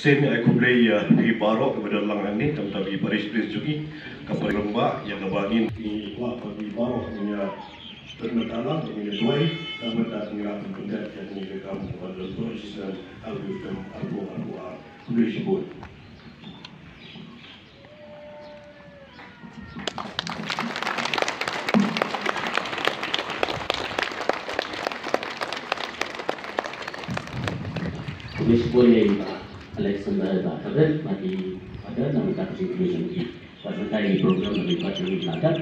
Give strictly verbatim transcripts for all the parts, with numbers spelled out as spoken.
Sien ai khublei ïa phi baroh kiba don lang hangne, tam tam i parish priest jong ngi, ka parish Rangbah, ïa kaba ngin, i kwah ba phi baroh ngin ïa pynmynta lang, ngin ïa duwai, ka mynta ngin ïa pynpyndet ïa kane ka kam kaba don pynlong shisien, arphew snem, arphew, arphew ar. Khublei shibun. Khublei shibun ïa i Bah Alexander Bah Thabit, bad i Father, namar ka jingkyrkhu jong i. Bad mynta i program ba ngi pat ngi la dep.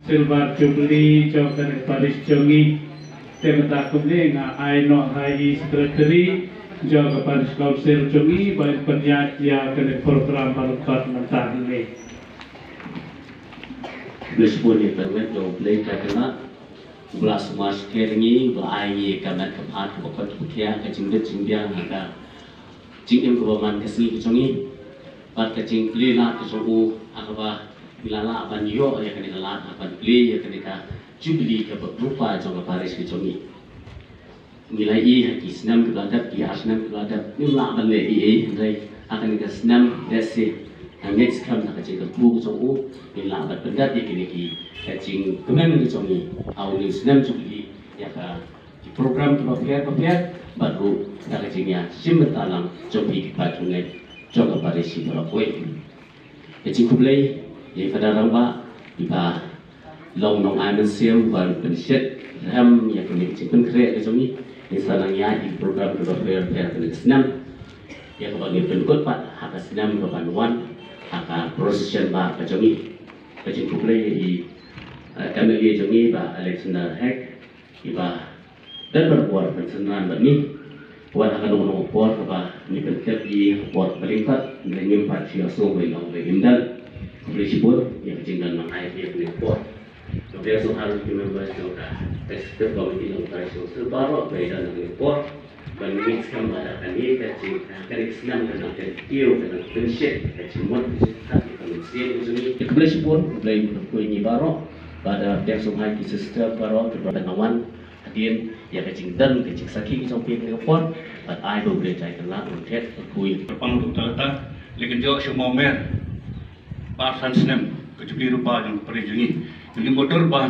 Silver Jubilee jong ka parish jong ngi. Te mynta kumne nga ai noh ha i secretary jong ka parish council jong ngi ba in pynïaid ïa kane program baroh mynta hangne. Bless bun ïa ka met jong U Blei ka kena. Bless mas ke ngi ba ai ngi ka met ka phat ka bakot ka khia ka jingbit jingbiang ha ka jingim kaba man ka sngi ka jong ngi. Bad ka jingplie lad ka jong u ha kaba ngi la lah ban ïoh ïa kane ka lad ha ban plie ïa kane ka jubili kaba rupa jong ka parish ka jong ngi. Ngi la ïohi ha ki snem kiba la dep, ki ar snem kiba la dep, ngim lah ban leh ei ei, hynrei ha kane ka snem lehse ha ngeit skhem ha ka jingkyrkhu ka jong u ngin lah ban pyndep ïa kine ki ka jingkmen ka jong ngi ha une u snem jubili ïa ka ki program kiba pher bapher bad ruh da ka jingïashim bynta lang jong phi ki paid jong ngi jong ka parish baroh kawei. Ka jingkhublei ïa i Father Rangbah iba long nongai mynsiem ban pynshit rhem ïa kane ka jingpynkhreh ka jong ngi. Ngi sa nang ïaid ïa ki program kiba pher bapher kane ka snem ïa kaba ngi pynkut pat ha ka snem kaban wan ha ka procession bah ka jong ngi. Ka jingkhublei ïa i, eh, M L A jong ngi Bah Alexander Hack. Iba don bad por ban synran bad ngi. Wat ha kano kano ka por kaba ngi pyntip ïa ka por kaba lyngkot, ngim pat shu ïohsngew ba i long ba im don. Khublei shibun ïa ka jingdon nang ai ïa kane ka por. Khublei shibun ha ki members jong ka executive committee jong ka parish jong Silbaro ba i don ha kane ka por. Ban ngeit skhem ba da kane ka jing, kane ka snem ka nang kyntiew, ka nang pynshit ka jingmut ka jingthait ka mynsiem ka jong ngi. Khublei shibun, khublei khublei ngi baroh. Bad pdiang sngewbha ïa ki sister baroh kiba la wan hadien ïa ka jingdon ka jingsakhi ka jong phi ha kane ka por. Bad ai ba U Blei un kyrkhu ïa phi. Kyrpang ruh kata kata, lei kynjoh shu maw mer ba arphew san snem ka jubili rupa jong ka parish jong ngi. Ngi mutdur ba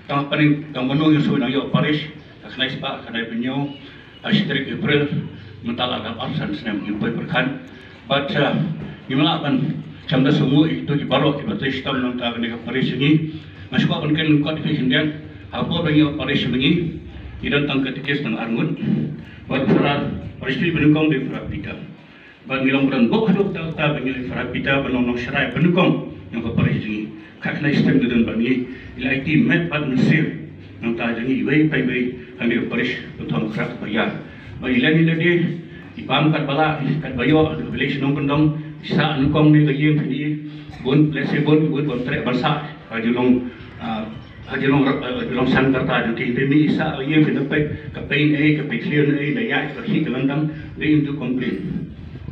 tang hapdeng tang mynno ngi shu nang ïoh parish, ka khyndai spah khyndai phew hynñiew ha shi tarik April, mynta la dap arphew san snem, ngim poi pyrkhat. Bad, uh, ngim lah ban shim da sngewbha ïa kito ki baroh kiba trei shitom na ka bynta kane ka parish jong ngi. Nga sngewbha ban kren lyngkot ïa phi khyndiat. Ha ka por ba ngi ïoh parish jong ngi, ngi don tang katekist tang ar ngut. Bad u Father parish priest ba nyngkong dei u Father Peter. Bad ngi long ba don bok haduh katta katta ba ngi ïoh u Father Peter ban long nongshakri ba nyngkong jong ka parish jong ngi. Khat khyndai snem ki don bad ngi, ngi la aiti met bad mynsiem na ka bynta jong ngi iwei pa iwei ha kane ka parish, ba thong khrat ba ïar. Bad i len i lade, i bam katba lah, katba ïoh, ha ka village Nongkyndong, i sah nyngkong ne ka ïing phi ne, bun, lehse bun, bun, bun treh ban sah, ha Jinglong, ah, ha Jinglong, ha Jinglong San Karta jong ki, hynrei mynne i sah ha ka ïing phi ne peit, ka paint ei, ka paint clear ei, la ïaid, ka khih ka lyndang, dei im ju complain.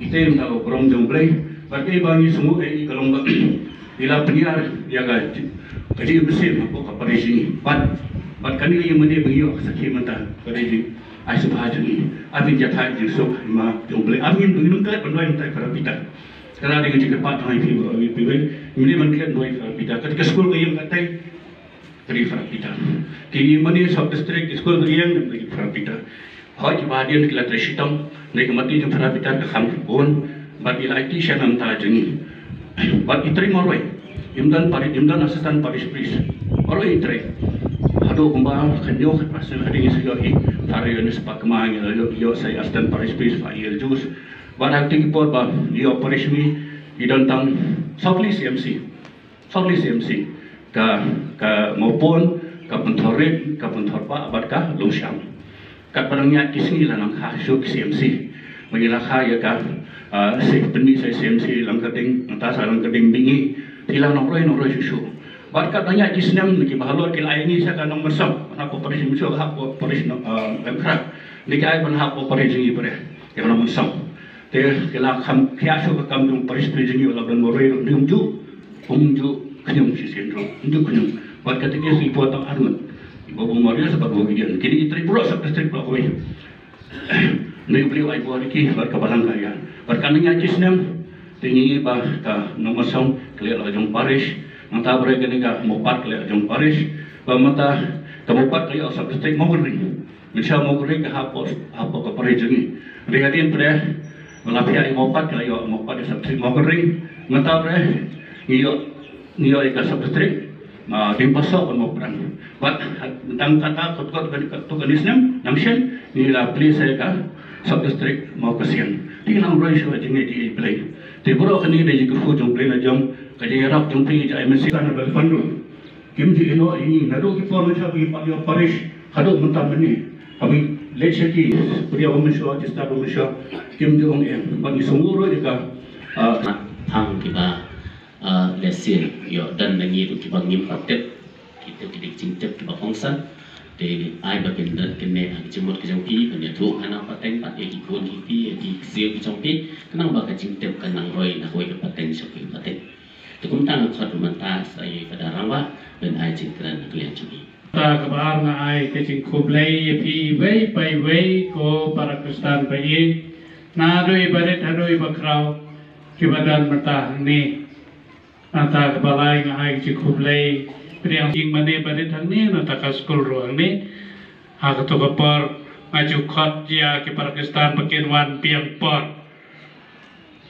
Ite mynta ka burom jong U Blei, bad kaei ba ngi sngewbha ei ka long ba i la pynïar ïa ka, ka jingïaseng hapoh ka parish jong ngi. Bad, bad kane ka ïing mane ba ngi ïoh ka sakhi mynta ka dei jingïaseng sngewbha jong ngi. Ai ba ngin ïa thait jingsuk ha i ma jong U Blei. Ai ba ngin, ba ngin ym klet ban duwai mynta ïa Father Peter. Ka la dei ka jingkyrpad jong ngi ïa phi baroh, ïa phi baroh. Ngim dei ban klet ban duwai ïa Father Peter. Kata ka skul ka ïeng katei. Ka dei Father Peter. Ki mane sub district ki skul ka ïeng ka dei Father Peter. Hooid kiba hadien ki la trei shitom, hynrei ka mati jong Father Peter ka kham bun, bad i la aiti sha na ka bynta jong ngi. Bad i trei marwei. Im don pari-, im don assistant parish priest. Marwei i trei. Haduh kumba khathynñiew khatphra snem hadien ngi sa ïoh i Father Eunice Pakma, ngi la ïoh, ïoh sa i assistant parish priest Father E L Juice. Bad ha kine ki por ba ïoh parish ngi, i don tang saw tylli C M C. Saw tylli C M C, ka, ka Mawpon, ka Pynthorrit, ka Pynthorpah bad ka Longsham. Katba dang ïaid ki sngi la nang kha shuh ki C M C. Ba ngi la kha ïa ka, ah, C-, pynmih sa C M C Langkyrding, nangta sa Langkyrding Mihngi. Te la nongroi nongroi shuh shuh. Bad katba ngi ïaid shi snem, ki bahalor ki la ai ngi sha ka Nongmynsong, ban hap parish mynshuwa, hap parish Nong, ah, Nongmynsong. Ngi ki ai ban hap parish jong ngi briew ïa ka Nongmynsong. Te ki la kham khia shuh ka kam jong parish jong ngi, la ban marwei ruh, um ju, um ju khñium shisien ruh, um ju khñium. Bad kata ki shu i por tang arngut. Ba u Marius bad u Gideon. Kine ki trei baroh sub district baroh kawei. Ngi briew ai bor ki bad ka balang ka ïa. Bad ka nang ïa shi snem. Te ngi ba ka Nongmynsong ka leh la jong parish. Nangta briew kane ka Mawpat ka leh la jong parish. Ba mynta ka Mawpat ka ïa sub district Mawkynrein. Mynshuwa Mawkynrein ka hapoh, hapoh ka parish jong ngi. Ri hadien pre ba la pia ïa Mawpat ka la ïa Mawpat ïa sub district Mawkynrein. Nangta pre ngi ïa ngi ïoh ïa ka sub district, ah, Diengpasok bad Mawprang. Bad, ah, dang kata, kot, kot, kot, kot, kane snem, nang shen, ngi la plie sa ïa ka sub district Mawkasiang. Te nang roi shuwa jingngeit ïa i Blei. Te baroh kane dei jingkyrkhu jong Blei na jong, ka jingïarap jong phi jong i M N C ka na Balphandu. Kim ju ïehnoh ïa ngi, naduh ki por mynshuwa ba ngi pat ïoh parish, haduh mynta mynne. Haba ngi leit sha ki briew ba mynshuwa, ki stad ba mynshuwa, kim ju ong em. Bad ngi sngew ruh ïa ka, ah, phang kiba ah, lehse ïoh don na ngi ruh kiba ngim pat tip, ki tip ki dei ki jingtip kiba kongsan. Te ai ba kin don kine ha ki jingmut ki jong phi, ban ïathuh ha nang pateng pat ïa ki khun ki kti, ïa ki ksiew ki jong phi, khnang ba ka jingtip kan nang roi na kawei ka pateng sha kawei ka pateng. Te kumta nga khot mynta sa ïa ka Dara Rangbah ban ai jingkren na ka liang jong ngi. Ta kaba ar nga ai ka jingkhublei ïa phi iwei pa iwei ko para Khristan ba ïeit, naduh i barit haduh i bakhraw kiba don mynta hangne. Nangta kaba lai nga ai ka jingkhublei pdiang jingmane barit hangne, nangta ka skul ruh hangne. Ha kato ka por nga ju khot ïa ki para Khristan ba kin wan biang por.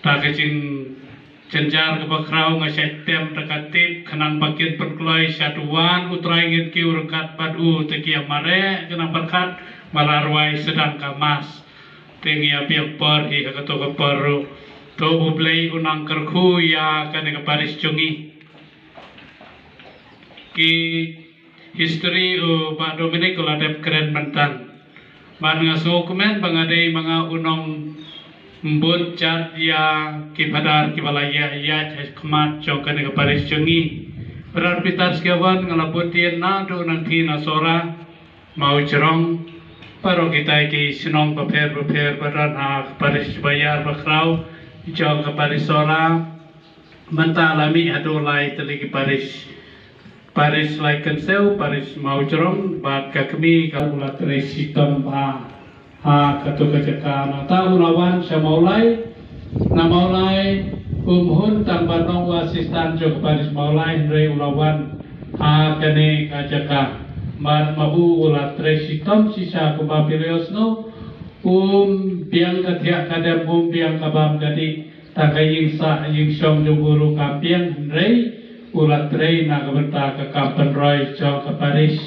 Ta ka jingjynjar kaba khraw nga shait tem da ka tip khnang ba kin pynkloi shad wan U Trai ngin kiew ryngkat bad u, te ki ïa mareh khnang pyrkhat ba la rwai sdang ka Mass. Te ngi ïa biang por hi ha kato ka por ruh. To U Blei un nang kyrkhu ïa kane ka parish jong ngi. Ki history u Bah Dominic u la dep kren mynta. Bad nga sngewkmen ba nga dei ma nga u nongbud jat ïa ki phadar kiba la ïaid ïaid ha khmat jong kane ka parish jong ngi. Brother Peter Schiavone nga la bud ïa naduh nangthie na Sohra, Mawjrong, baroh kita ki shnong bapher bapher ba don ha ka parish ba ïar ba khraw jong ka parish Sohra. Mynta la mih haduh lai tylli ki parish. Parish Laitkynshew, parish Mawjrong, bad ka kmie ka u la trei shitom bha ha kato ka jaka. Nangta u la wan sha Mawlai, na Mawlai um hun tang ban long u assistant jong ka parish Mawlai, hynrei u la wan ha kane ka jaka. Bad ma u u la trei shitom shisha kumba phi la ïohsngew, um biang ka thiah ka dem, um biang ka bam ka dih. Ta ka ïing sah ïing shong jong u ruh kam biang, hynrei u la trei na ka bynta ka kam pynroi jong ka parish.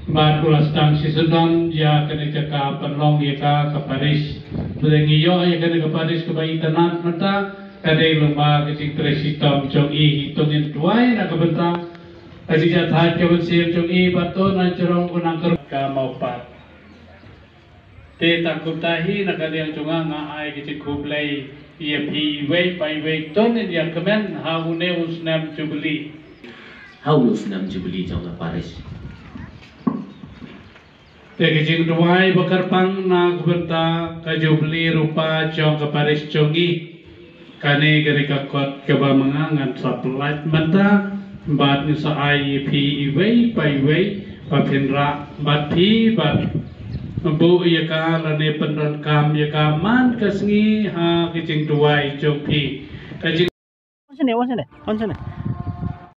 Bad u la sdang shisyndon ïa kane ka jaka pynlong ïa ka ka parish. Te ngi ïoh ïa kane ka parish kaba itynnad mynta, ka dei lyngba ka jingtrei shitom jong i. Hi to ngin duwai na ka bynta ka jingjahthait ka mynsiem jong i, bad to na jrong u nang kyrkhu ka Mawpat. Te tang kumta hi na ka liang jong nga, nga ai ka jingkhublei ïa phi iwei pa iwei. To ngin ïa kmen ha une u snem Jubilee. Ha une u snem Jubilee jong ka parish. Te ka jingduwai ba kyrpang na ka bynta ka Jubilee Rupa jong ka parish jong ngi. Kane ka dei ka kot kaba ma nga ngan sa pyllait mynta, bad ngi sa ai ïa phi iwei pa iwei, ba phin rah bad phi, bad buh ïa ka lane pyndonkam ïa ka man ka sngi ha ka jingduwai jong phi. Ka jing- Wan shane, wan shane, wan shane.